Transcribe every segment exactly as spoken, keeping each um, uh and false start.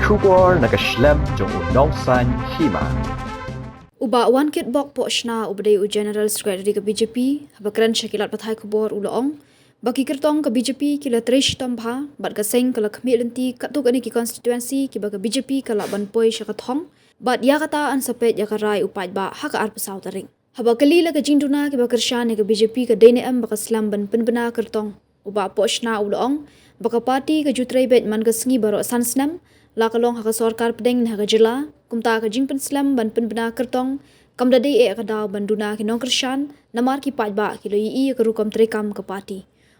Khubor na ka shlem jong u Nongsaiñ Hima. U Bah Wankitbok Pohshna uba dei u General Secretary ka B J P, haba kren sha ki lad pathai khubor u la ong ba ki kyrtong ka B J P ki la trei shitom bha, bad ka seng ka la khmih lynti katto katne ki constituency kiba ka B J P ka lah ban poi sha ka thong, bad ïa kata yn sa peit ïa ka rai u paidbah ha ka arphew saw tarik. Haba kylli la ka jingduna kiba kyrshan ïa ka B J P ka dei ne em ba ka slem ban pynbna kyrtong, u Bah Pohshna u la ong ba ka party ka ju trei beit man ka sngi baroh san snem, la ka long ha ka sorkar pdeng ne ha ka jylla. Kumta ka jingpynslem ban pynbna kyrtong kam da dei eh ka daw ban duna ki nongkyrshan, namar ki paidbah ki la ïohi ïa ka rukom treikam ka party.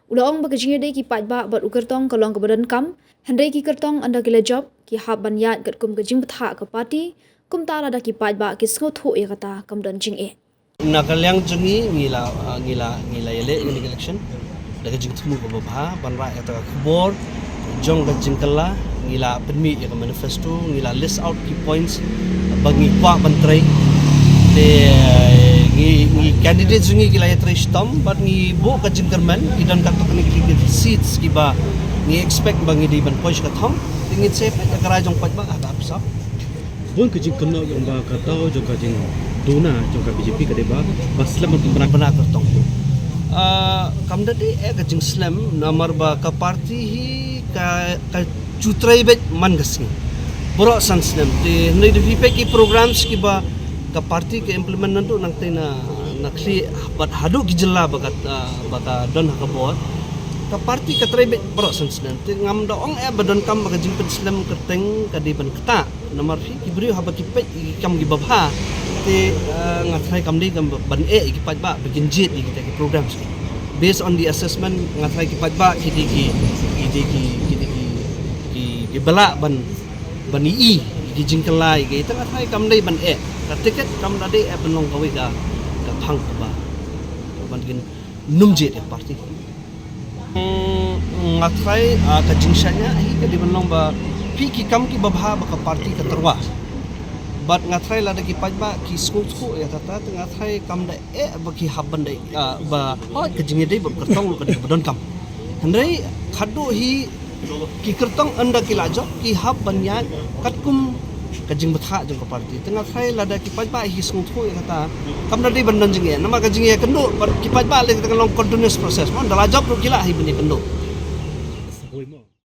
U la ong ba ka jingïadei ki paidbah bad u kyrtong ka long kaba donkam, hynrei ki kyrtong ynda ki la jop ki hap ban ïaid katkum ka jingbthah ka party. Kumta lada ki paidbah ki sngewthuh ïa kata kam don jingeh. Na ka liang jong ngi, ngi la, ah, ngi la, ngi la ïaleh ïa kane ka election da ka jingthmu kaba bha ban rah ïa kata ka khubor jong ka jingkylla. Ngi la pynmih ïa ka manifesto, ngi la list out ki points ba ngi kwah ban trei. Te, eh, ngi, ngi candidate jong ngi ki la ïatrei shitom bad ngi buh ka jingkyrmen, ki don katto katne ki, ki seats kiba ngi expect ba ngi dei ban poi sha ka thong. Te ngin sa peit ïa ka rai jong paidbah ha ka arphew saw. Bun ka jingkynnoh ïa ba ka daw jong ka jingduna jong ka B J P ka dei ba, ba slem ban pynbna kyrtong. Ah, kam da dei eh ka jingslem, namar ba ka party hi ka, ka ju trei beit man ka sngi baroh san snem. Te hynrei da phi peit ki programs kiba ka party ka implement naduh nangtei na, na khlieh bad haduh ki jylla ba ka, ah, ba ka don ha ka bor. Ka party ka trei beit baroh san snem. Te ngam da ong eh ba donkam ba ka jingpynslem kyrteng ka dei ban ktah. Namar phi ki briew haba ki peit ïa ki kam kiba bha, te, eh, nga tharai kam dei kam ban eh ïa ki paidbah ba kin jied ïa kita ki programs ki. Based on the assessment, nga tharai ki paidbah ki dei ki, ki dei ki, ki dei ki, ki, kiba lah ban, ban ïohi ïa ki jingkylla ïa ki. Te nga tharai kam dei ban eh. Ka ticket kam da dei eh ban long kawei ka, ka phang kaba, ban kin nym jied ïa ka party. Hmm, nga tharai, ah, ka jingshaniah hi ka dei ban long ba phi ki kam kiba bha ba ka party ka tyrwa. Bad nga tharai lada ki paidbah ki sngewthuh ïa kata, te nga tharai kam da eh ba ki hap ban dei, ah, ba, oh, ka jingïadei bad kyrtong ruh ka dei kaba donkam. Hynrei khatduh hi ki kyrtong ynda ki la jop ki hap ban ïaid katkum ka jingbthah jong ka party. Te nga tharai lada ki paidbah hi sngewthuh ïa kata, kam da dei ban don jingeh. Namar ka jingeh kynduh bad ki paidbah lei kata ka long continuous process. Mo, ynda la jop ruh ki lah hi ban ïakynduh.